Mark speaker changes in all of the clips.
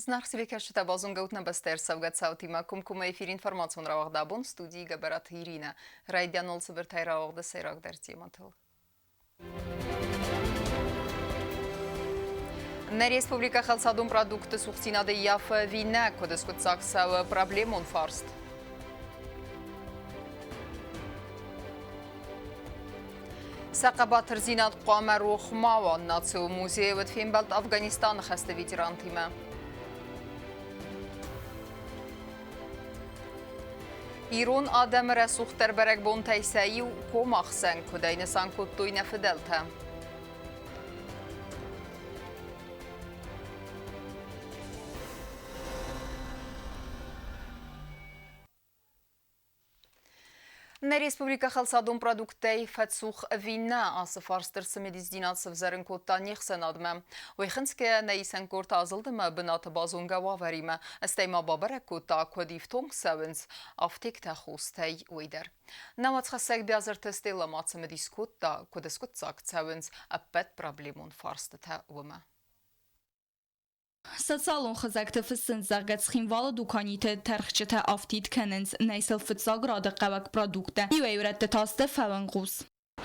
Speaker 1: Зынаргъ телекӕсджытӕ, базонгӕ ут нӕ бӕстӕ ӕрцӕугӕ цаутимӕ. Комкоммӕ эфир информацион рауагъд абон студийы Гӕбӕраты Иринӕ. Райдианыл цыбыртӕй рауагъды сӕйрагдӕр темӕтыл. Нӕ республикӕ хӕлцадон продуктты цухдзинады ййафы ӕви нӕ, куыд скъуыддзаг цӕуы проблемон фарст? Сӕ хъӕбатырдзинад хъуамӕ рох ма уа. Национ музейы уыд фембӕлд Афганистаны хӕсты ветерантимӕ. Ирон адӕмы рӕсугъддӕр бӕрӕгбонтӕй сӕ иу комахсӕн, куыдӕй нысан кодтой нӕ фыдӕлтӕ. Нӕ республикӕ хӕлцадон продукттӕй фӕцух ӕви нӕ, ацы фарст дӕр цымыдисдзинад сӕвзӕрын кодта не хсӕнадмӕ. Уый хынцгӕйӕ нӕ исӕн къорд азылд ӕмӕ бынаты базонгӕ уавӕримӕ, стӕй ма бабӕрӕг кодта, куыд ифтонг цӕуынц афтектӕ хостӕй, уый дӕр. Нӕ уацхӕссӕг Биазырты Стелла ма цымыдис кодта, куыд скъуыддзаг цӕуынц ӕппӕт проблемон фарстытӕ, уымӕ.
Speaker 2: Социалон хызӕгты фыссынц, зӕгъгӕ, Цхинвалы дуканиты тӕрхджытӕ афтид кӕнынц, нӕй сыл фыццаг рады хъӕуӕг продукттӕ, иуӕй-иу рӕтты та сты фӕуӕнхъус.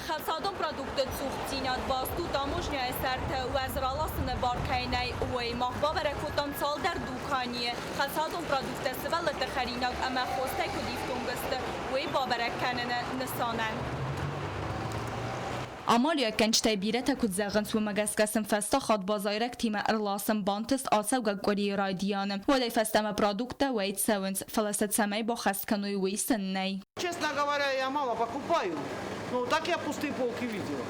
Speaker 2: Хӕлцадон продуктты цухдзинад баст у таможняйы сӕрты уӕз раласыны бар кӕй нӕй, уый. Мах бабӕрӕг кодтам цалдӕр дуканийы. Хӕлцадон продукттӕ сывӕллӕтты хӕринаг ӕмӕ хостӕй куыд ифтонг сты, уый бабӕрӕг кӕныны нысанӕн. Амалиуӕггӕнджытӕй бирӕтӕ куыд зӕгъынц, уымӕ гӕсгӕ сын фӕстаг хатт базайрӕгтимӕ ӕрласын бантыст ацӕугӕ къуырийы райдианы. Уӕдӕй фӕстӕмӕ продукттӕ уӕй цӕуынц, фӕлӕ сӕ цӕмӕй баххӕст кӕной, уый сын нӕй.
Speaker 3: Честно говоря, я мало покупаю, но так я пустые полки видела.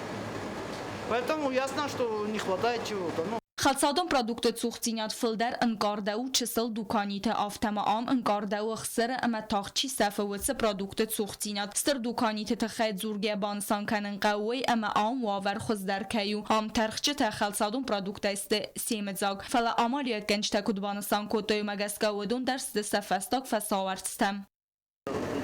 Speaker 3: Поэтому ясно, что не хватает чего-то. Ну,
Speaker 2: Хӕлцадон продуктты цухдзинад фылдӕр ӕнкъардӕуы чысыл дуканиты, афтӕ ма ам ӕнкъардӕуы ӕхсыры ӕмӕ тагъд чи сӕфы, уыцы продуктты цухдзинад. Стыр дуканиты тыххӕй дзургӕ банысан кӕнын хъӕуы уый, ӕмӕ ам уавӕр хуыздӕр кӕй у. Ам тӕрхджытӕ хӕлцадон продукттӕй сты семыдзаг. Фӕлӕ амалиуӕггӕнджытӕ куыд банысан кодтой, уымӕ гӕсгӕ уыдон дӕр сты сӕ фӕстаг фӕсауӕрцтӕ.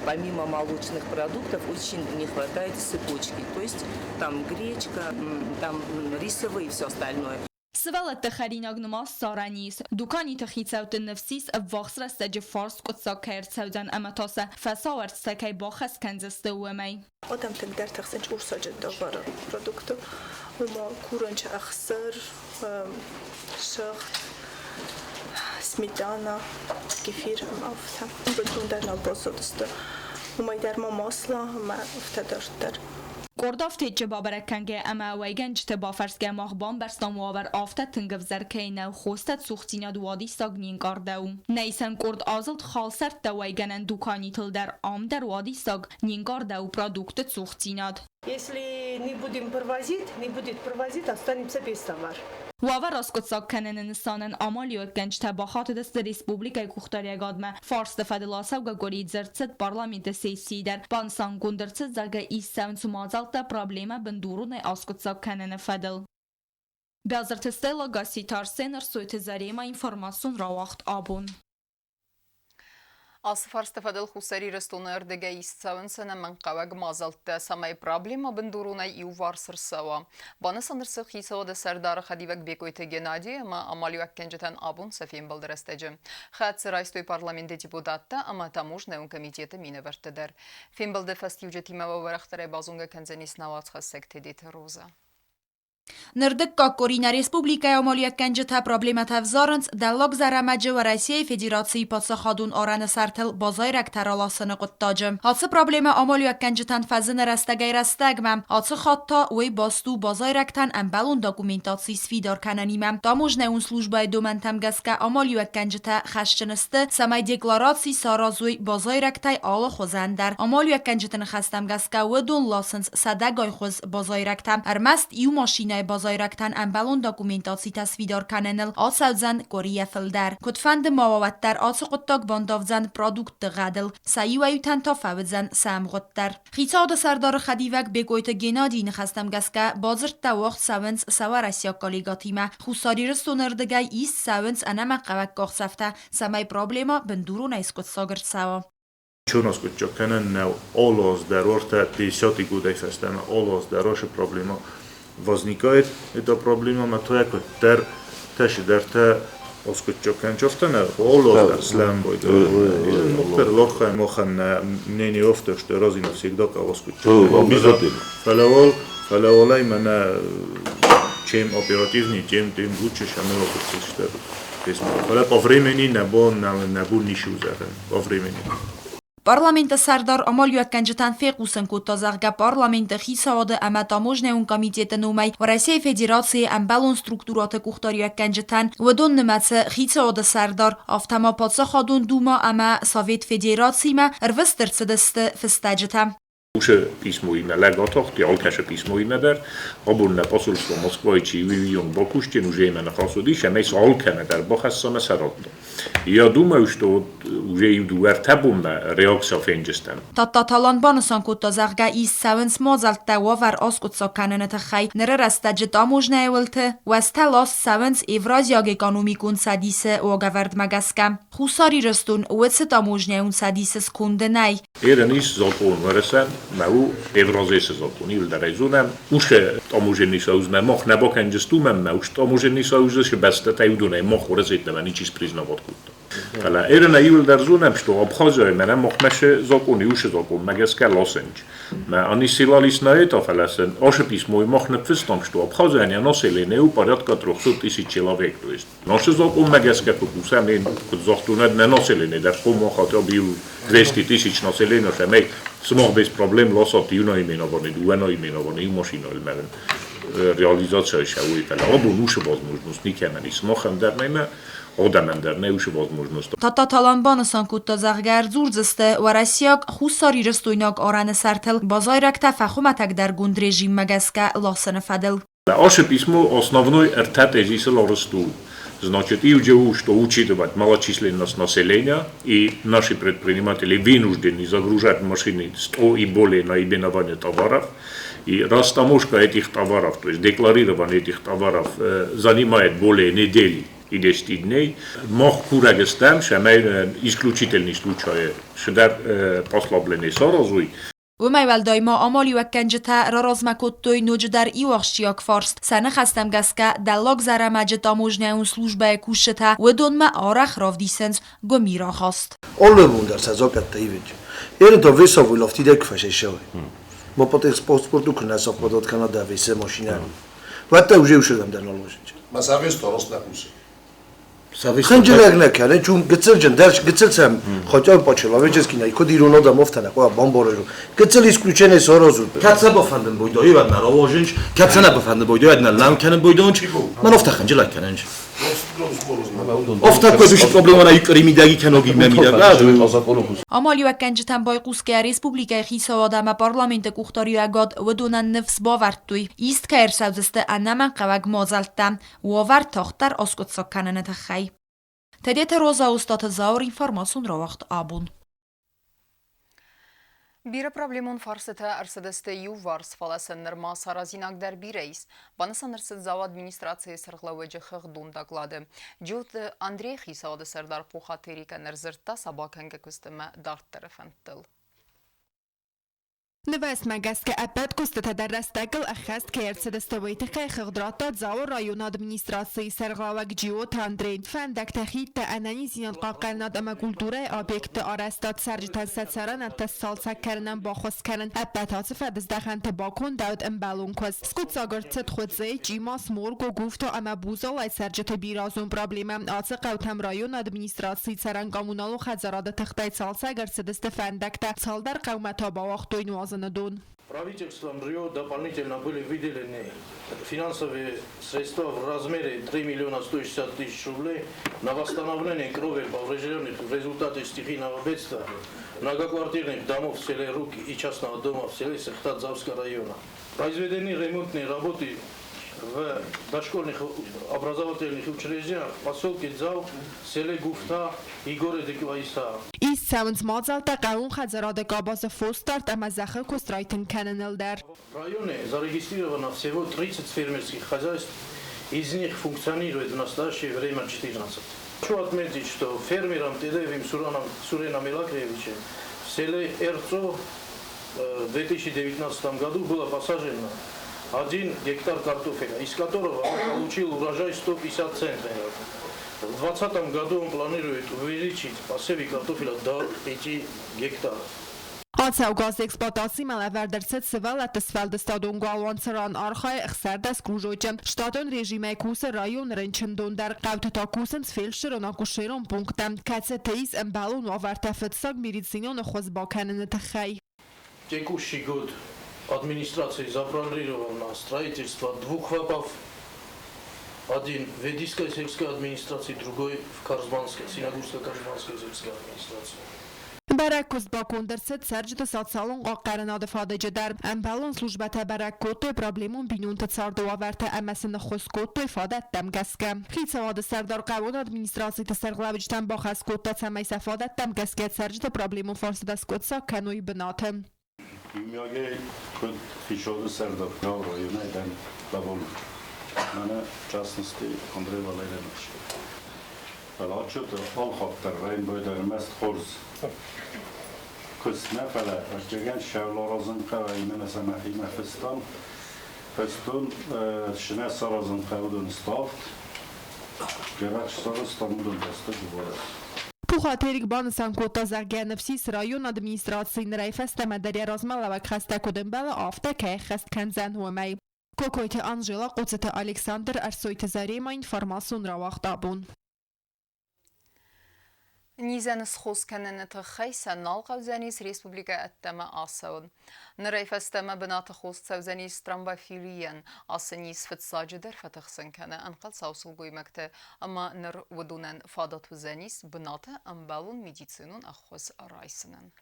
Speaker 4: Помимо молочных продуктов очень не хватает сыпучки, то есть там гречка, там рисовые и все остальное.
Speaker 2: Сывӕллӕтты хӕринаг нымад ссарӕн ис. Дуканиты хицӕутты ныфс ис, ӕввахс рӕстӕджы фарс скъуыддзаг кӕй ӕрцӕудзӕн ӕмӕ та сӕ фӕсауӕрцтӕ кӕй бахӕс кӕндзысты, уымӕй.
Speaker 5: Адӕм тынгдӕр тыхсынц урсаджы товары продукты, ома курынч ӕхсыр, сыгъд, сметана, кефир ӕмӕ афтӕ. Бынтондӕр нал баззадысты. Уымӕй дӕр ма масло ӕмӕ афтӕ дарддӕр.
Speaker 2: Къорд афтеччы бабӕрӕг кӕнгӕ ӕмӕ уӕйгӕнджыты бафӕрсгӕ мах бамбӕрстам уавӕр афтӕ тынг ӕвзӕр кӕй нӕу, хостӕ цухдзинад уадиссаг не нкъардӕуы. Нӕ исӕн къорд азылд халсӕрттӕ уӕйгӕнӕн дуканитыл дӕр, ам дӕр уадиссаг не нкъардӕуы продукты цухдзинад.
Speaker 6: Если не будем провозить, не будет провозить, останемся без товара.
Speaker 2: Уавӕр аскъуыддзаг кӕныны нысанӕн амалиуӕггӕнджытӕ бахатыдысты республикӕйы къухдариӕгадмӕ. Фарсты фӕдыл ацӕугӕ къуыри дзырд цыд парламенты сессийы дӕр. Банысангонд ӕрцыд, зӕгъгӕ, ист цӕуынц мадзӕлттӕ проблемӕ бындуронӕй аскъуыддзаг кӕныны фӕдыл. Бязырты Стелла, Гасситы Арсен, Ӕрсойты Заремӕ, информацион рауагъд абон.
Speaker 1: Ацы фарсты фӕдыл Хуссар Ирыстоны ӕрдыгӕй ист цӕуынц ӕнӕмӕнгхъӕуӕг мадзӕлттӕ, цӕмӕй проблемӕ бындуронӕй иуварс ӕрцӕуа. Банысан ӕрцыд хицауады сӕрдары хӕдивӕг Бекъойты Геннадий ӕмӕ амалиуӕггӕнджытӕн абон сӕ фембӕлды рӕстӕджы. Хӕццӕ райстой парламенты депутаттӕ ӕмӕ таможнӕйон комитеты минӕвӕрттӕ дӕр. Фембӕлды фӕстиуджытимӕ уӕрӕхдӕрӕй базонгӕ кӕндзӕнис нӕ уацхӕссӕг Тедеты Роза.
Speaker 7: Ныр дыккаг къуыри нӕ республикӕйы амалиуӕггӕнджытӕ проблемӕтӕ ӕвзарынц Дӕллаг Зӕрӕмӕджы Уӕрӕсейы Федерацийы паддзахадон арӕны сӕртыл базайрӕгтӕ раласыны хъуыддаджы. Ацы проблемӕ амалиуӕггӕнджытӕн фӕзыны рӕстӕгӕй-рӕстӕгмӕ. Ацы хатт та уый баст у базайрӕгтӕн ӕмбӕлон документаци сфидар кӕнынимӕ. Таможнӕйон службӕйы домӕнтӕм гӕсгӕ амалиуӕггӕнджытӕ хӕсджын сты, цӕмӕй деклараци саразой базайрӕгтӕй алы хуызӕн дӕр. Амалиуӕггӕнджыты ныхӕстӕм гӕсгӕ уыдон ласынц сӕдӕгай хуыз базайрӕгтӕ. Ӕрмӕст иу машинӕйы базайрӕгтӕн ӕмбӕлон документацитӕ сфидар кӕныныл ацӕудзӕн къуырийӕ фылдӕр. Куыдфӕнды ма уа, уӕддӕр ацы хъуыддаг бандавдзӕн продуктты гъӕдыл, сӕ иуӕй-иутӕн та фӕуыдзӕн сӕ ӕмгъуыд дӕр. Хицауады сӕрдары хӕдивӕг Бекъойты Геннадийы ныхӕстӕм гӕсгӕ, бадзырдтӕ уагъд цӕуынц сӕ уӕрӕсейаг коллегӕтимӕ. Хуссар Ирыстоны ӕрдыгӕй ист цӕуынц ӕнӕмӕнгхъӕуӕг къахдзӕфтӕ, цӕмӕй проблемӕ бындуронӕй скъуыддзаг ӕрцӕуа.
Speaker 8: Чоноскъуыддзаг кӕнӕн нӕу алы аз дӕр ӕртӕ десяти годӕй фӕстӕмӕ алы аз дӕр ашы проблема возникает. Эта проблема ма тоя куыддӕр тӕсидӕртӕ Оскутчок кӕнчофтӕнӕ олоз слэм бойдо. Мохтер лоха мохан мнение офте, что розина всегда оскутчок.
Speaker 9: Обязательно.
Speaker 8: Фалавол, фалаволай мана чем оперативнее, тем лучше шамело что Фӕлӕ по времени нӕ бон нӕ бон ницы уыдзӕн по времени.
Speaker 7: Парламенты сӕрдар амалиуӕггӕнджытӕн фехъусын кодта, зӕгъгӕ, парламенты, хицауады ӕмӕ таможнӕйон комитеты номӕй Уӕрӕсейы Федерацийы ӕмбӕлон структурӕты къухдариуӕггӕнджытӕн, уыдон нымӕцы хицауады сӕрдар, афтӕ ма Паддзахадон Дума ӕмӕ Совет Федерациимӕ ӕрвыст ӕрцыдысты фыстӕджытӕ.
Speaker 9: Уыцы письмоимӕ лӕг атахти, алкӕцы письмоимӕ дӕр. Абон нӕ посольство Москвайы чи иу бакусджын, уже имӕ ныхас уыдис, ӕмӕ сӕ алкӕмӕ дӕр бахӕсса ӕмӕ сӕ радта. Я думаю, что вот уже иу дыууӕ-ӕртӕ бонмӕ реакция фенджыстӕм.
Speaker 7: Тадтаты банысан кодта, зӕгъгӕ, ист цӕуынц мадзӕлттӕ уавӕр аскъуыддзаг кӕныны тыххӕй. Ныры рӕстӕджы таможнӕйы уылты уӕзтӕ ласт цӕуынц Евразиаг экономикон цӕдисы уагӕвӕрдмӕ гӕсгӕ. Хуссар Ирыстон уыцы таможнӕйон цӕдисы сконды нӕй.
Speaker 9: Эрен ис закон Уӕрӕсе, мӕ у Евразисы закон, иуылдӕр ӕй зонӕм. Уыцы таможенный союзмӕ мах нӕ бакӕнджыстумӕ, мӕ уыцы таможенный союзы цы бӕстӕтӕ уыдонӕй мах Уӕрӕсейы ничи спризнавать кодта. Фӕлӕ эрен иуылдӕр зонӕм, что Абхазияйы мӕнӕ махмӕ цы закон, уыцы законмӕ гӕсгӕ ласынч. Мӕ они ссылались на это, фӕлӕ сын ашы письмойы мах ныффыстам, что Абхазия население у порядка 300 тысяч человек. То есть наше законмӕ гӕсгӕ куы кусӕм, куыд загътон, нӕ население дӕр хъуамӕ хотя бы иу 200 тысяч населения, цӕмӕй сымах без проблем ласат иу наименование, дыууӕ наименование, иу машинӕйыл мӕнӕн реализация сӕ уый, фӕлӕ абон уыцы возможность никӕмӕн ис. Сымахӕн дӕр нӕй мӕ адӕмӕн дӕр нӕй уыцы возможность.
Speaker 7: Тадтаты Алан банысан кодта, зӕгъгӕ, ӕрдзурдзысты уӕрӕсейаг хуссарирыстойнаг арӕны сӕртыл базайрӕгтӕ фӕхуымӕтӕгдӕргонд режиммӕ гӕсгӕ ласыны фӕдыл.
Speaker 9: Наше письмо основной ӕртӕ тезисыл арӕзт у. Значит, иу что учитывать малочисленность населения, и наши предприниматели вынуждены загружать машины 100 и более наименования товаров, и растаможка этих товаров, то есть декларирование этих товаров, занимает более недели и 10 дней. Мах курӕг стӕм, цӕмӕй исключительный случай цыдӕр послабление саразой.
Speaker 7: Уымӕй уӕлдай ма амалиуӕггӕнджытӕ раразмӕ кодтой ноджыдӕр иу ахсджиаг фарст. Сӕ ныхӕстӕм гӕсгӕ Дӕллаг Зӕрӕмӕджы таможнӕйон службӕйы кусджытӕ уыдонмӕ арӕх равдисынц гуымир ахаст.
Speaker 10: Алы бон дӕр сӕ закъӕттӕ ивынц. Ерын та весовой афтидӕй куы фӕсайсӕуй. Ма паспорт куы нӕ совпадат кӕна дӕ весы машинӕ. Уӕдта уже ушырдӕм дӕр нал ласынц.
Speaker 11: Ма совесть рост нӕ кусы.
Speaker 10: Хынджылӕг нӕ кӕны, чум гыццылджын дӕр гыццыл сӕм хотя бы по-человечески нӕ, куыд ирон адӕм афтӕ нӕ хъуамӕ бамбарой. Гыццыл исключение саразут.
Speaker 12: Кӕд сӕ бафӕндын бойдой, уӕд нӕ равазынч, кӕд сӕ нӕ бафӕндын бойдой, уӕд нӕ лӕм кӕнын бойдонч, мӕн афтӕ хынджылӕг кӕнынч. Афтӕ куы проблема на икъри мидӕги кӕноги мӕ мидӕг.
Speaker 7: Амалиуӕггӕнджытӕм байхъусгӕйӕ республикӕйы хицауад ӕмӕ парламенты къухдариуӕгад уыдонӕн ныфс бавӕрдтой, ист кӕй ӕрцӕудзысты ӕнӕмӕнгхъӕуӕг мадзӕлттӕ уавӕр тагъддӕр аскъуыддзаг кӕныны тыххӕй. Тедеты Роза, Остъаты Зауыр, информацион рауагъд «Абон».
Speaker 1: Бирӕ проблемон фарстытӕ ӕрцыдысты иуварс, фӕлӕ сын нырма саразинаг дӕр бирӕ ис. Банысан ӕрцыд Дзауы администрацийы сӕргълӕууӕджы хыгъдон доклады. Джиоты Андрей хицауады сӕрдар Пухаты Эрикӕн ӕрдзырдта сӕ бакӕнгӕ куыстмӕ дарддӕры фӕндтыл.
Speaker 13: Нывӕстмӕ гӕсгӕ ӕппӕт куыстытӕ дӕр рӕстӕгыл ӕххӕст кӕй ӕрцыдысты, уый тыххӕй хыгъд радта Дзауы районы администрацийы сӕргълӕууӕг Джиоты Андрей. Фӕндӕгтӕ, хидтӕ, ӕнӕниздзинад хъахъхъӕнынад ӕмӕ культурӕйы объектты арӕзтад, цӕрджытӕн сӕ цӕрӕнӕттӕ сцалцӕг кӕнынӕн баххуыс кӕнын. Ӕппӕт ацы фӕдыздӕхӕнты бакондӕуыд ӕмбӕлон куыст. Скъуыддзаг ӕрцыд Хуыцъе, Чъимас, Морго, Гуфта ӕмӕ Бузалайы цӕрджыты бирӕазон проблемӕ. Ацы хъӕутӕм районы администрацийы цӕрӕн-коммуналон хӕдзарады тыхтӕй цалцӕг ӕрцыдысты фӕндӕгтӕ, цалдӕр хъӕумӕ та бауагътой нуазыны дон.
Speaker 14: Правительством РИО дополнительно были выделены финансовые средства в размере 3 миллиона 160 тысяч рублей на восстановление кровель, поврежденных в результате стихийного бедствия многоквартирных домов в селе Руки и частного дома в селе Сыхта Дзавского района. Произведены ремонтные работы в дошкольных образовательных учреждениях в поселке Дзау, селе Гуфта и городе Кваиса.
Speaker 13: Ист цӕуынц мадзӕлттӕ хъӕууон хӕдзарады къабазы фосдард ӕмӕ зӕххы куыст райтынг кӕныныл дӕр.
Speaker 14: В районе зарегистрировано всего 30 фермерских хозяйств, из них функционирует в настоящее время 14. Хочу отметить, что фермерам Тедеевым Суреном Илакриевичем в селе Эрцо в 2019 году было посажено 1 гектар картофеля, из которого он получил урожай 150 центнеров. В 2020 году он планирует увеличить посевы картофеля до 5 гектаров.
Speaker 13: Ацӕугӕ аз эксплуатацимӕ лӕвӕрд ӕрцыд сывӕллӕтты сфӕлдыстадон галуан, цыран архайы 16 кружочы. Штатон режимӕй кусы районы рынчындон дӕр. Хъӕуты та кусынц фельдшерон-акушерон пункттӕ, кӕцыты ис ӕмбӕлон уавӕртӕ фыццаг медицинон ӕххуыс бакӕныны тыххӕй.
Speaker 14: Текущий год администрации запланировано строительство двух ВАПов. Один в Ведийской сельской администрации, другой в Карзманской, Синагурско-Карзманской сельской администрации.
Speaker 13: Бӕрӕг куыст баконд ӕрцыд цӕрджыты социалон хъахъхъӕнынады фадыджы дӕр. Ӕмбӕлон службӕтӕ бӕрӕг кодтой проблемон бинонты царды уавӕртӕ ӕмӕ сын ӕххуыс кодтой фадӕттӕм гӕсгӕ. Хицауады сӕрдар хъӕууон администрациты сӕргълӕуджытӕн бахӕс кодта, цӕмӕй сӕ фадӕттӕм гӕсгӕ цӕрджыты проблемон фарстытӕ скъуыддзаг кӕной бынаты.
Speaker 11: Иумиагӕй куыд хицауады сӕрдар Дзауы районӕй дӕн Бабон. Мӕнӕ, в частности, Андрей Валерьевич. Фӕлӕ отчеты алхатт дӕр райнбой дӕр ӕрмӕст хорз куыст нӕ, фӕлӕ ӕртӕгӕн сӕуыл аразын хъӕуы, именно сӕ мӕхимӕ фыстон. Фыстон, цы нӕ саразын хъӕуы, уыдон ставд. Гӕрах сарӕзтам, уыдон та сты дыууӕ.
Speaker 13: Пухаты Эрик банысан кодта, зӕгъгӕ, ныфс ис районы администрацийы нырӕй фӕстӕмӕ дӕр йӕ размӕлӕуӕг хӕстӕ куыд ӕмбӕлы, афтӕ кӕй ӕххӕст кӕндзӕн, уымӕй. Кокойты Анжела, Хъоцыты Александр, Ӕрсойты Заремӕ информацион рауагъд абон.
Speaker 1: Низӕн схос кӕныны тыххӕй сӕ нал хъӕудзӕнис республикӕ ӕддӕмӕ ацӕуын. Нырӕй фӕстӕмӕ бынаты хос цӕудзӕнис тромбофилийӕн. Ацы низ фыццаджыдӕр фӕтыхсын кӕны ӕнхъӕлцау сылгоймӕгты ӕмӕ ныр уыдонӕн фадат уыдзӕнис бынаты ӕмбӕлон медицинон ӕххуыс райсынӕн.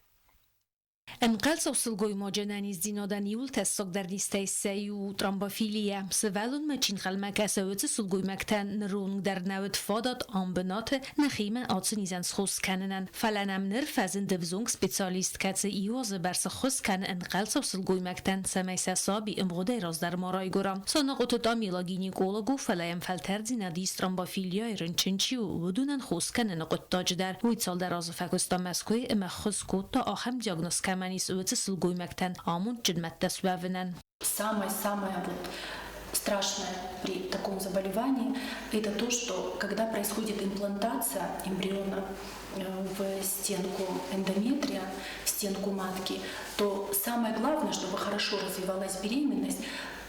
Speaker 15: Ӕнхъӕлцау сылгоймаджы ӕнӕниздзинадӕн иууыл тӕссагдӕр низтӕй сӕ иу у тромбофилия. Сывӕллонмӕ чи нхъӕлмӕ кӕсы, уыцы сылгоймӕгтӕн ныронг дӕр нӕ уыд фадат ам бынаты нӕхимӕ ацы низӕн схос кӕнынӕн. Фӕлӕ нӕм ныр фӕзынд ӕвзонг специалист, кӕцы иу азы бӕрц ӕххуыс кӕны ӕнхъӕлцау сылгоймӕгтӕн, цӕмӕй сӕ саби ӕмгъуыдӕй раздӕр ма райгуыра. Санахъоты Тамила гинеколог у, фӕлӕ йӕм фӕлтӕрддзинад ис тромбофилияйы рынчын чи у, уыдонӕн хос кӕныны хъуыддаджы дӕр. Уый цалдӕр азы фӕкуыста Мӕскуыйы ӕмӕ ӕххуыс кодта ахӕм диагноз кӕмӕн ис, уыцы сылгоймӕгтӕн амондджын мӕдтӕ суӕвынӕн.
Speaker 16: Самое-самое вот страшное при таком заболевании – это то, что когда происходит имплантация эмбриона в стенку эндометрия, в стенку матки, то самое главное, чтобы хорошо развивалась беременность,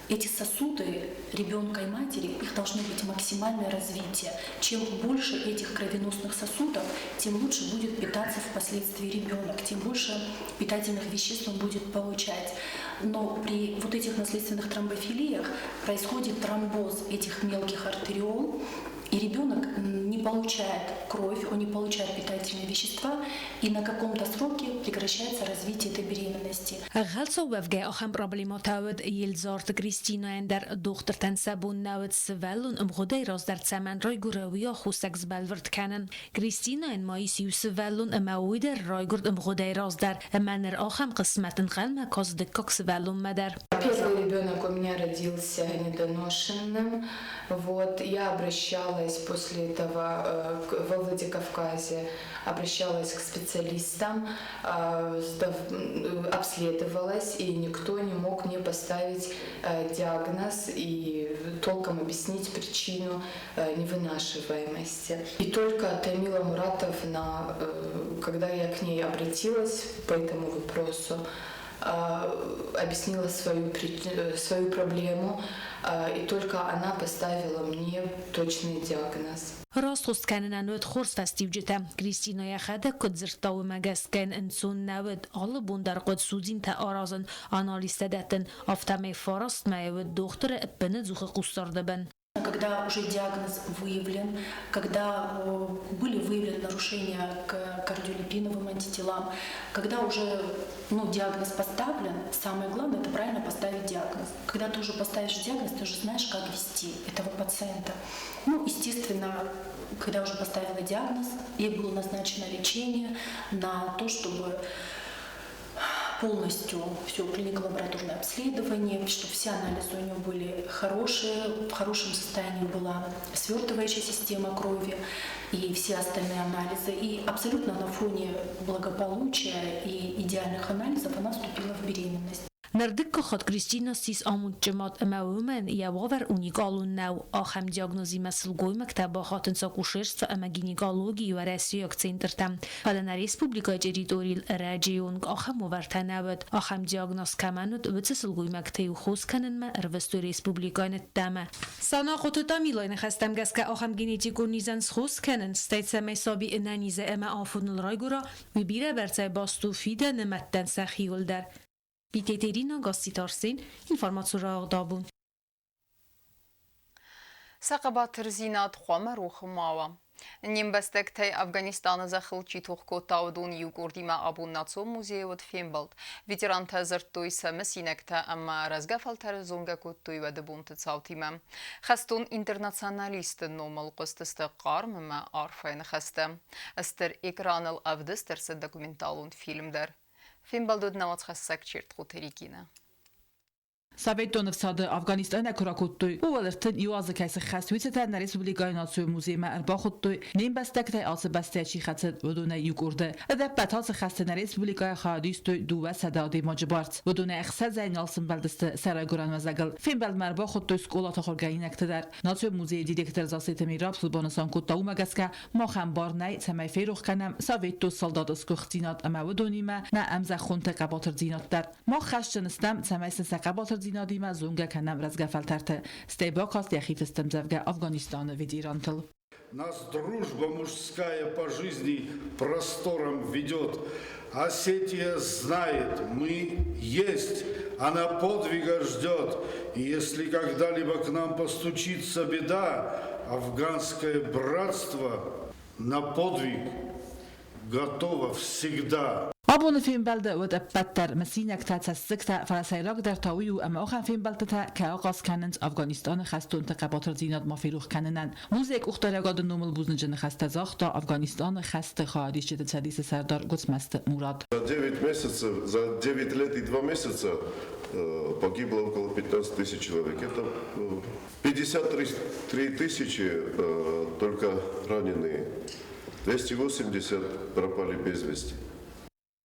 Speaker 16: эти сосуды ребенка и матери, их должно быть максимальное развитие. Чем больше этих кровеносных сосудов, тем лучше будет питаться впоследствии ребенок, тем больше питательных веществ он будет получать. Но при вот этих наследственных тромбофилиях происходит тромбоз этих мелких артериол, и ребенок не получает кровь, он не получает питательные вещества, и на каком-то сроке прекращается развитие этой беременности.
Speaker 15: Ӕнхъӕлцау уӕвгӕй ахӕм проблемӕтӕ уыд Елдзарты Кристинӕйӕн дӕр. Дохтыртӕн сӕ бон нӕ уыд сывӕллон ӕмгъуыдӕй раздӕр цӕмӕн райгуыры, уый аххосаг сбӕлвырд кӕнын. Кристинӕйӕн ма ис иу сывӕллон ӕмӕ уый дӕр райгуырд ӕмгъуыдӕй раздӕр, ӕмӕ ныр ахӕм хъысмӕт ӕнхъӕлмӕ каст дыккаг сывӕллонмӕ дӕр.
Speaker 17: Первый ребенок у меня родился недоношенным. Вот, я обращалась после этого во Владикавказе, обращалась к специалистам, обследовалась, и никто не мог мне поставить диагноз и толком объяснить причину невынашиваемости. И только Тамила Муратовна, когда я к ней обратилась по этому вопросу, объяснила свою проблему, и только она поставила мне точный диагноз.
Speaker 15: Раст хос кӕнынӕн уыд хорз фӕстиуджытӕ. Кристинӕ йӕхӕдӕг куыд дзырдта, уымӕ гӕсгӕ йын ӕнцон нӕ уыд алы бон дӕр хъуыд судзинтӕ аразын, анализтӕ дӕттын, афтӕмӕй фараст мӕйы уыд дохтыры ӕппынӕдзухы хъусдарды бын.
Speaker 16: Когда уже диагноз выявлен, когда были выявлены нарушения к кардиолипиновым антителам, когда уже, ну, диагноз поставлен, самое главное – это правильно поставить диагноз. Когда ты уже поставишь диагноз, ты уже знаешь, как вести этого пациента. Ну, естественно, когда уже поставила диагноз, ей было назначено лечение на то, чтобы полностью все клинико-лабораторное обследование, чтобы все анализы у нее были хорошие, в хорошем состоянии была свертывающая система крови и все остальные анализы. И абсолютно на фоне благополучия и идеальных анализов она вступила в беременность.
Speaker 15: Нырдыккаг хатт Кристина ссис амондджын мад ӕмӕ уымӕн йӕ уавӕр уникалон нӕу. Ахӕм диагнозимӕ сылгоймӕгтӕ бахатынц акушерство ӕмӕ гинекологийы уӕрӕсейаг центртӕм. Фӕлӕ нӕ республикӕйы территорийыл ӕрӕджыйы онг ахӕм уавӕртӕ нӕ уыд. Ахӕм диагноз кӕмӕн уыд, уыцы сылгоймӕгтӕ-иу хос кӕнынмӕ ӕрвыстой республикӕйы ныддӕмӕ. Санахъоты Тамилайы ныхӕстӕм гӕсгӕ ахӕм генетикон низӕн схос кӕнын, стӕй цӕмӕй саби ӕнӕнизӕй ӕмӕ афоныл райгуыра, уый бирӕбӕрцӕй баст у фидӕны мӕдтӕн сӕхиуыл дӕр. Битетерина Гасситы Арсен, информацион рауагъдабон.
Speaker 1: Сӕ хъӕбатырдзинад хъуамӕ рохы ма уа. Не мбӕстӕгтӕй Афганистаны зӕххыл чи тох кодта, уыдон иу къордимӕ абон Национ музейы уыд фембӕлд. Ветерантӕ дзырдтой сӕ мысинӕгтӕ ӕмӕ рӕзгӕ фӕлтӕры зонгӕ кодтой уӕды бонты цаутимӕ. Хӕстон интернационалисты номыл хъуыстысты хъарм ӕмӕ арфӕйы ныхӕстӕ. Стыр экраныл ӕвдыст ӕрцыд документалон фильм дӕр. Фембӕлд уыд науӕдзхӕссӕг Чертхъуты Регинӕ.
Speaker 18: Советон ӕфсады Афганистанӕй куы ракодтой, ууыл 31 азы кӕй сыххӕст, уый цытӕн нӕ республикӕйы национ музеймӕ ӕрбахуыдтой, не мбӕстӕгтӕй ацы бӕстӕйы чи хӕцыд, уыдонӕй иу къорды. Ӕдӕппӕт ацы хӕсты нӕ республикӕйы хайад истой 200 адӕймаджы бӕрц. Уыдонӕй ӕхсӕзӕй нал сымбӕлдысты сӕ райгуырӕн уӕзӕгыл. Фембӕлдмӕ ӕрбахуыдтой скъолаты ахуыргӕнинӕгты дӕр. Национ музейы директор Зассеты Мираб банысан кодта, уымӕ гӕсгӕ Махӕн бар нӕй, цӕмӕй ферох кӕнӕм советон салдаты сгуыхтдзинад ӕмӕ уыдонимӕ нӕ ӕмзӕххонты хъӕбатырдзинад дӕр. Мах хӕсджын стӕм, цӕмӕй сын сӕ хъӕбатырдзинадимӕ зонгӕ кӕнӕм рӕзгӕ фӕлтӕрты, стӕй бакаст йӕхи фыстӕмдзӕвгӕ Афганистаны ветерантыл.
Speaker 19: Нас дружба мужская по жизни простором ведет. Осетия знает, мы есть, она подвига ждет. И если когда-либо к нам постучится беда, афганское братство на подвиг готово всегда.
Speaker 18: Абоны фембӕлды уыд ӕппӕт дӕр мысинӕгтӕ, цӕссыгтӕ, фӕлӕ сӕйрагдӕр та уый у, ӕмӕ ахӕм фембӕлдтытӕ кӕй ахъаз кӕнынц Афганистаны хӕстонты хъӕбатырдзинад ма ферох кӕнынӕн. Музейы къухдариуӕгады номыл бузныджы ныхӕстӕ загъта Афганистаны хӕсты хайадисджыты цӕдисы сӕрдар Гуыцмӕзты Мурат.
Speaker 20: За 9 месяцев, за 9 лет и 2 месяца погибло около 15 тысяч человек. Это 53 тысячи только раненые, 280 пропали без вести.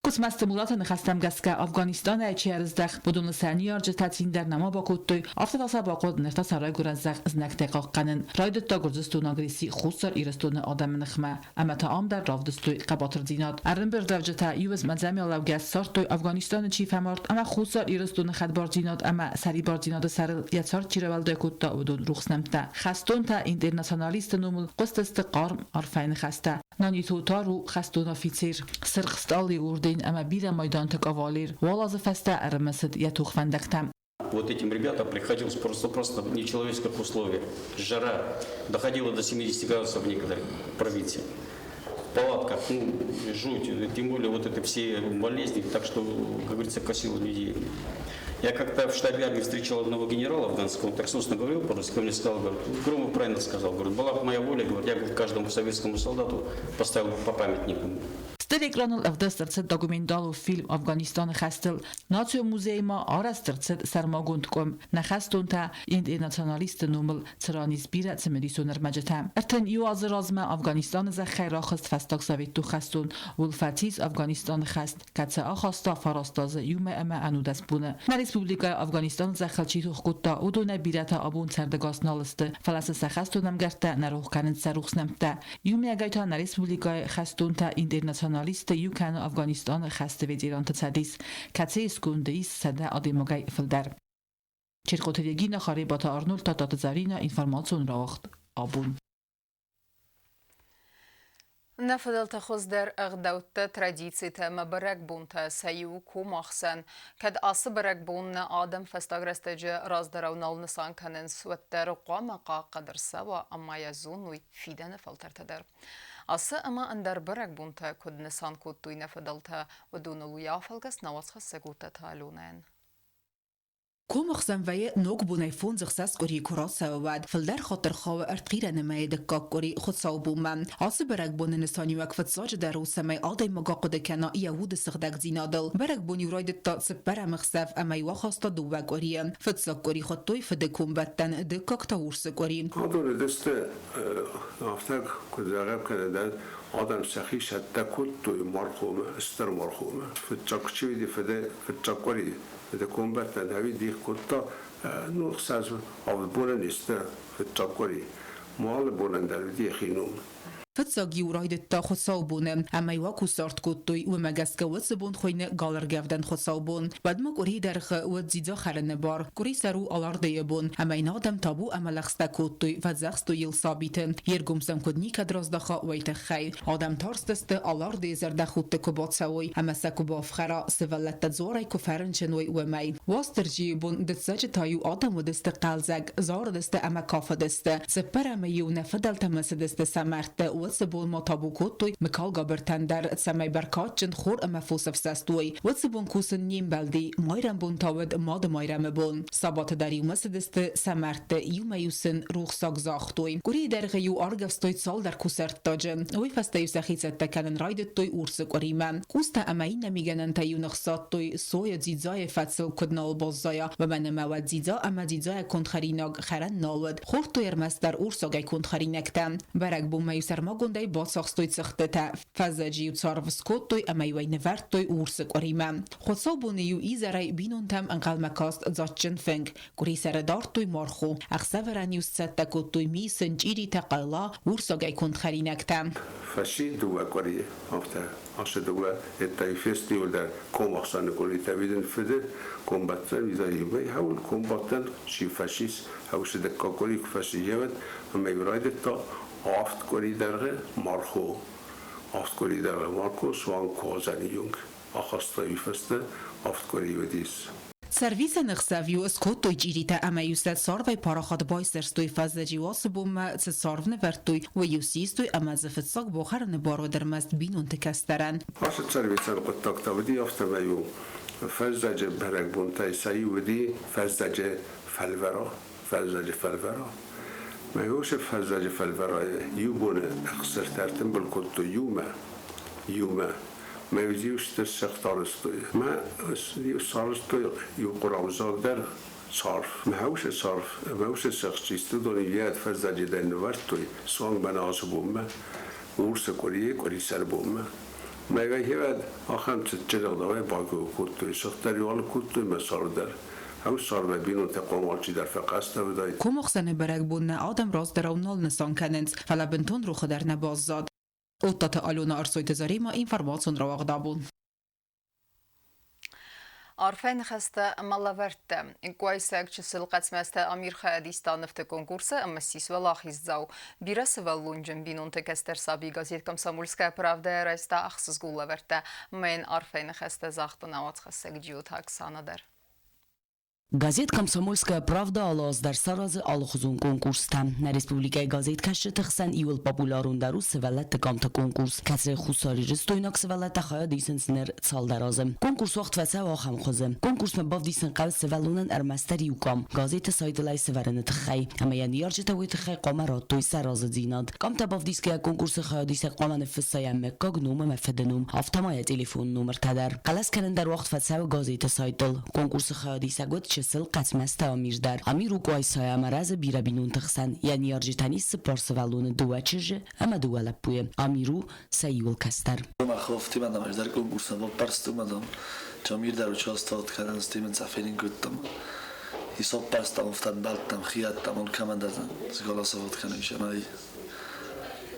Speaker 18: Гуыцмӕзты Мураты ныхӕстӕм гӕсгӕ Афганистанӕй чи ӕрыздӕхт, уыдоны сӕ ныййарджытӕ цин дӕр нӕма бакодтой, афтӕ та сӕ бахъуыд ныр та сӕ райгуырӕн зӕхх знӕгтӕй хъахъхъӕнын. Райдыдта Гуырдзыстоны агресси Хуссар Ирыстоны адӕмы ныхмӕ. Ӕмӕ та ам дӕр равдыстой хъӕбатырдзинад. Ӕрӕмбырдуӕвджытӕ иу мадзамӕлӕугӕ ссардтой Афганистаны чи фӕмард ӕмӕ Хуссар Ирыстоны хӕдбардзинад ӕмӕ сӕрибардзинады сӕрыл йӕ цард чи рауӕлдай кодта, уыдон рухс нӕмттӕ. Хӕстонтӕ интернационалистты номыл хъуыстысты хъарм арфӕйы ныхӕстӕ. Нанито Тар у хӕстон афицер, Сырх Стъалыйы орден ӕмӕ бирӕ майданты кавалер. Уал азы фӕстӕ ӕрымысыд йӕ тохвӕндӕгтӕм.
Speaker 21: Вот этим ребятам приходилось просто-просто в нечеловеческих условиях. Жара доходила до 70 градусов в некоторых провинциях. В палатках, ну, жуть, тем более вот это все болезни, так что, как говорится, косило людей. Я как-то в штабе армии встречал одного генерала афганского, он так сносно говорил по-русски, он мне сказал, говорит, Громов правильно сказал, говорит, была бы моя воля, говорит, я говорит, каждому советскому солдату поставил бы по памятнику.
Speaker 18: Стыр экраныл ӕвдыст ӕрцыд документалон фильм Афганистаны хӕстыл. Национ музейы ма арӕзт ӕрцыд сӕрмагонд къуым нӕ хӕстонтӕ интернационалистты номыл, цыран ис бирӕ цымыдисон ӕрмӕджытӕ. 31 азы размӕ Афганистаны зӕххӕй рахызт фӕстаг советтон хӕстон, уыл фӕцис Афганистаны хӕст, кӕцы ахаста фараст азы иумӕ ӕмӕ 19 боны. Нӕ республикӕйы Афганистаны зӕххыл чи тох кодта, уыдонӕй бирӕтӕ абон цӕрдӕгас нал сты, фӕлӕ сын сӕ хӕстон ӕмгӕрттӕ нӕ рох кӕнынц сӕ рухс нӕмттӕ. Иумиагӕй та нӕ республикӕйы хӕстонтӕ интернационалистты иу кӕны Афганистаны хӕсты ветеранты цӕдис, кӕцыйы сконды ис 100 адӕймагӕй фылдӕр. Черкоты Регина, Харебаты Арнольд, Тататы Зарина, информацион рауагъд абон.
Speaker 1: Нӕ фыдӕлты хуыздӕр ӕгъдӕуттӕ, традицитӕ ӕмӕ бӕрӕгбонтӕ сӕ иу комахсӕн. Кӕд ацы бӕрӕгбон нӕ адӕм фӕстаг рӕстӕджы раздӕрау нал нысан кӕнынц, уӕддӕр хъуамӕ хъахъхъӕд ӕрцӕуа ӕмӕ йӕ зоной фидӕны фӕлтӕртӕ дӕр. Ацы ӕмӕ ӕндӕр бӕрӕгбонтӕ куыд нысан кодтой нӕ фыдӕлтӕ, уыдоныл уый афӕлгӕст науӕдзхӕссӕг у Таталонӕн.
Speaker 22: Комахсӕн вӕййы ногбонӕй фондз-ӕхсӕз къуырийы куы рацӕуы, уӕд. Фылдӕр хатт ӕрхауы ӕртхъирӕны мӕйы дыккаг къуыри хуыцаубонмӕ. Ацы бӕрӕгбоны нысаниуӕг фыццаджыдӕр у, цӕмӕй адӕймаг ахъуыды кӕна йӕ уды сыгъдӕгдзинадыл. Бӕрӕгбон-иу райдыдта цыппӕрӕм ӕхсӕв ӕмӕ-иу ахаста дыууӕ къуырийы. Фыццаг къуыри хуыдтой фыды комбӕттӕн, дыккаг та урсы къуыри.
Speaker 23: Адоны дысты афтӕ куыд зӕгъӕм кӕнӕ дӕр адӕм сӕхи цӕттӕ кодтой мархомӕ, стыр мархомӕ. Фыццаг чи уыди фыды фыццаг къуыри. Это комбаттӕн ӕви дих кодта, ну, 6 авд бонӕн исты фыццаг къуыри. Ма алы бонӕн дӕр уыди йӕхи ном.
Speaker 22: Фыццаг-иу райдыдта хуыцаубоны, ӕмӕ-иу акусарт кодтой, уымӕ гӕсгӕ уыцы бон хуыйны галӕргӕвдӕн хуыцаубон. Уӕдмӕ къуырийы дӕргъы уыд дзидза хӕрыны бар. Къуырисӕр у Алардыйы бон, ӕмӕ йын адӕм табу ӕмӕ лӕгъстӕ кодтой, фӕдзӕхстой йыл сабиты, йе ргом сӕм куыд никӕд раздӕха, уый тыххӕй. Адӕм тарстысты, Алардыйы зӕрдӕхудты куы бацӕуой ӕмӕ сӕ куы бафхӕра, сывӕллӕттӕ дзуарӕй куы фӕрынчын уой, уымӕй. Уастырджийы бон дыццӕджы та-иу адӕм уыдысты хъӕлдзӕг, зарыдысты ӕмӕ кафыдысты. Цыппӕрӕмы-иу нӕ фыдӕлтӕ мысыдысты сӕ мӕрдты, уыцы бон ма табу кодтой Мыкалгабыртӕн дӕр, цӕмӕй бӕркадджын хор ӕмӕ фос ӕфсӕст уой. Уыцы бон кусын не мбӕлди, майрӕмбон та уыд Мады Майрӕмы бон. Сабаты дӕр иумӕ цыдысты сӕ мӕрдты, иумӕ-иу сын рухсаг загътой. Къуырийы дӕргъы-иу аргӕвстой цалдӕр кусӕрттаджы. Уый фӕстӕ-иу сӕхи цӕттӕ кӕнын райдыдтой урсы къуыримӕ. Къустӕ ӕмӕ иннӕ мигӕнӕнтӕ-иу ныхсадтой, сойӕ дзидзайы фӕдсыл куыд нал баззайа, уымӕн ӕмӕ уӕд дзидза ӕмӕ дзидзайӕ конд хӕринаг хӕрӕн нал уыд. Хордтой ӕрмӕстдӕр урсагӕй конд хӕринӕгтӕ. Бӕрӕгбонмӕ-иу сӕрмагондӕй бацахстой цыхтытӕ, фӕззӕджы-иу царв скодтой ӕмӕ-иу ӕй нывӕрдтой урсы къуыримӕ. Хуыцаубоны-иу изӕрӕй бинонтӕм ӕнхъӕлмӕ каст дзаджджын фынг. Къуырисӕры дардтой мархо, ӕхсӕвӕрӕн-иу сцӕттӕ кодтой мисын, чъиритӕ, хъайла, урсагӕй конд хӕринӕгтӕ.
Speaker 23: Фӕси дыууӕ къуырийы, афтӕ ацы дыууӕ еттайы фестиваль дӕр комахсӕны къуыритӕ видын фыды комбаттӕн изӕримӕ хӕуыл комбаттӕн чи фӕсис, хӕусы дыккаг къуыри куы фӕсийӕвӕд, ӕмӕ-иу райдыдта 7 къуыри дӕргъы мархо. 7 къуыри дӕргъы мархо суанг куадзӕны онг ахаста уый фӕстӕ 7 къуыри уыдис.
Speaker 22: Цӕрвисӕны хсӕв-иу скодтой чъиритӕ ӕмӕ-иу сӕ царвӕй парахат байсӕрстой фӕззӕджы ацы бонмӕ цы царв нывӕрдтой, уый-иу систой ӕмӕ дзы фыццаг бахӕрыны бар уыд ӕрмӕст бинонты кӕстӕрӕн.
Speaker 23: Ацы цӕрвисӕн хъуыддӕгтӕ уыди, афтӕмӕй-иу фӕззӕджы бӕрӕгбонтӕй сӕ иу уыди фӕззӕджы фӕлвӕра. Фӕззӕджы фӕлвӕра. Мӕ фӕззӕджы фӕлвӕрайы иу боны ӕхсӕртӕ ӕртымбыл кодтой иумӕ, иумӕ. Мӕ иу стыр сыгъд арӕзтой. Мӕ иу сарӕзтой иу хъуырауздзаг дӕр царв. Мӕ уыцы царв, мӕ уыцы сыгъд уыдон йӕ фӕззӕджы дӕр нывӕрдтой суанг мӕнӕ ацы бонмӕ, урсы къуырийы къуырисӕр бонмӕ. Мӕ гӕхивӕд ахӕм цытджын ӕгъдауӕй багой кодтой, сыгъд дӕр-иу алыг кодтой мӕ царв дӕр. Ау царвӕй бинонтӕ хъуамӕ алчидӕр фӕхъӕстӕ уыдаид.
Speaker 22: Комахсӕны бӕрӕгбон нӕ адӕм раздӕрау нал нысан кӕнынц, фӕлӕ бынтон рохы дӕр нӕ баззад. Оттаты Алена, Ӕрсойты Заремӕ, информацион рауагъд абон.
Speaker 1: Арфӕ ныхӕстӕ ӕмӕ лӕвӕрттӕ. Къуайсаг чысыл Хъӕцмӕзты Амир хайад иста нывты конкурсы ӕмӕ ссис уӕлахиздзау. Бирӕ сывӕллонджын бинонты кӕстӕр саби газет «Комсомольская правда» райста ӕхсызгон лӕвӕрттӕ. Мӕн арфӕ ныхӕстӕ загъта нӕ уацхӕссӕг Джиоты Оксана дӕр.
Speaker 3: Газет «Комсомольская правда» алы аз дӕр саразы алыхуызон конкурстӕ. Нӕ республикӕйы газеткӕсджыты хсӕн иууыл популярондӕр у сывӕллӕтты къамты конкурс, кӕцыйы хуссарирыстойнаг сывӕллӕттӕ хайад исынц ныр цалдӕр азы. Конкурс уагъд фӕцӕуы ахӕм хуызы. Конкурсмӕ бавдисын хъӕуы сывӕллонӕн ӕрмӕстдӕр иу къам газеты сайтыл ӕй сӕвӕрыны тыххӕй. Ӕмӕ йӕ ныййарджытӕ уый тыххӕй хъуамӕ радтой сӕ разыдзинад. Къамтӕ бавдисгӕйӕ конкурсы хайадисӕг хъуамӕ ныффысса йӕ мыггаг, ном ӕмӕ фыды ном, афтӕ ма йӕ телефоны номыртӕ дӕр. Хъӕлӕс кӕнын дӕр уагъд фӕцӕуы газеты сайтыл. Конкурсы хайадисӕг уыд чысыл Хъӕцмӕзты Амир дӕр. Амир у Къуайсайы ӕмӕ рӕзы бирӕ бинонты хсӕн. Йӕ ныййарджытӕн ис 4 сывӕллоны, дыууӕ чызджы ӕмӕ дыууӕ лӕппуйы. Амир у сӕ иуыл кӕстӕр.
Speaker 4: Мах дӕр конкурсмӕ баппӕрстон адӕм. Амир дӕр участвовать кӕнӕн Стивен Цаферин кодтам. И соппӕрстам офтан бӕлттам, хиӕдтам, он командазан голосовать кӕнын ӕмӕ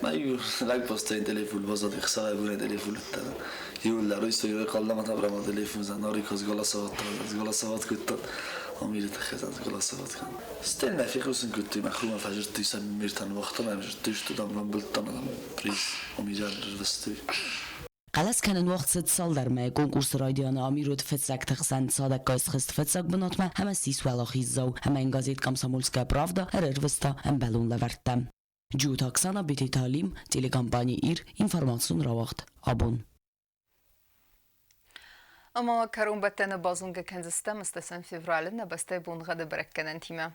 Speaker 4: Ma ju legposztain telefon bazad xsara telefon Julle ruisso kallama tabrama telefon zan narikos голосовать голосовать кодтат. Амир تخزان голосовать кан. Стел ما في خوسن كنت ما خو ما فجرت يسمى ميرتان وقت ما فجرت تدام رمبلتان приз амир рвсты.
Speaker 3: Хъӕлӕс кӕнын уагъд цыд цалдӕр мӕйы. Конкурсы райдианы Амир уыд фыццӕгты хсӕн, цадӕггай схызт фыццаг бынатмӕ ӕмӕ ссис уӕлахиздзау. Ӕмӕ йын газет «Комсомольская правда» ӕрӕрвыста ӕмбӕлон лӕвӕрттӕ. Джиоты Оксана, Бететы Алим, телекомпани «Ир», информацион рауагъд «Абон».
Speaker 1: Ӕмӕ кӕронбӕттӕны базонгӕ кӕндзыстӕм 8 февралы нӕ бӕстӕйы боныгъӕды бӕрӕггӕнӕнтимӕ.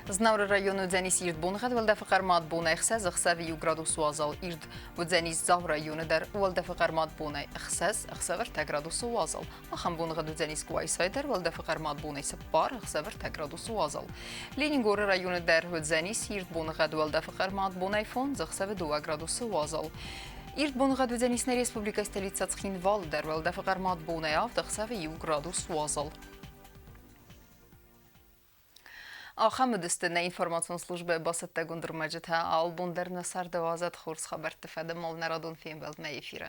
Speaker 1: Знауыры районы уыдзӕнис ирд боныгъӕд, уӕлдӕфы хъӕрмад бон 6, ӕхсӕвы 1 градус уазал, ирд. Уыдзӕнис Дзауы районы дӕр уӕлдӕфы хъӕрмад бонӕй 6, ӕхсӕв 3 градусы уазал. Ахӕм боныгъӕд уыдзӕнис Къуайсайы дӕр уӕлдӕфы хъӕрмад бонӕй 4, ӕхсӕв 3 градусы уазал. Ленингоры районы дӕр уыдзӕнис ирд боныгъӕд уӕлдӕфы хъӕрмад бонӕй 5, ӕхсӕвы 2 градусы уазал. Ирд боныгъӕд уыдзӕнис нӕ республикӕйы столицӕ Цхинвалы дӕр уӕлдӕфы хъӕрмад бонӕй 7, ӕхсӕвы 1 градус уазал. Ахӕм уыдысты нӕ информацион службӕйы бацӕттӕгонд ӕрмӕджытӕ. Албон дӕр нӕ царды уадзӕд хорз хабӕртты фӕдыл нӕ радон фембӕлд нӕ эфиры.